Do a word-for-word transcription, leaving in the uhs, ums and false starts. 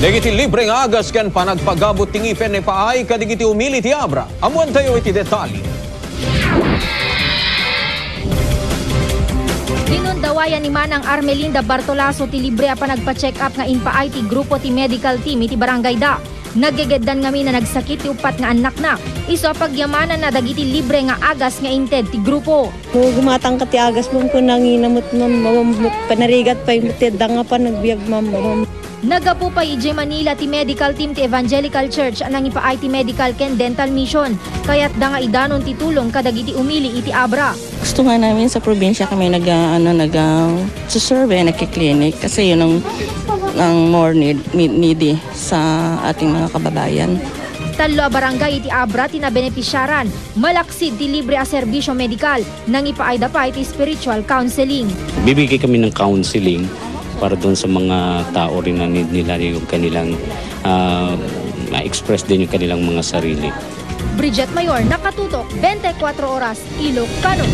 Dagiti libre nga agas ken panagpagabut ti ngipen ipaay kadagiti umili ti Abra. Ammoantayo iti detalye. Linundawayan ni Manang Armelinda Bartolaso ti libre a panagpa-check-up nga impaay ti grupo ti medical team iti barangayda. Naggegeddan ngamin a nagsakit ti uppat nga annakna, isu a pagyamananna dagiti libre nga agas nga inted ti grupo. No, gumatangka ti agas, ma'am, kun nangina met, ma'am, ma'am, panarigat pay met ti adda nga panagbiag, ma'am, ma'am. Naggapu pay idiay Manila ti medical team ti Evangelical Church a nangipaay ti medical ken dental mission. Kayatda nga idanon ti tulong kadagiti umili iti Abra. Gusto nga namin sa probinsya kami nag, ah, ano, nag, ah, susurvey, nagki-clinic kasi yun ang, ang more need, need, needy sa ating mga kababayan. Tallo a barangay iti Abra ti nabenepisyaran, malaksid ti libre a serbisyo medikal, nangipaayda pay ti spiritual counseling. Bibigay kami ng counseling para doon sa mga tao rin na need nila yung kanilang, ah, ma-express din yung kanilang mga sarili. Bridget Mayor, nakatutok, twenty-four oras, Ilocano.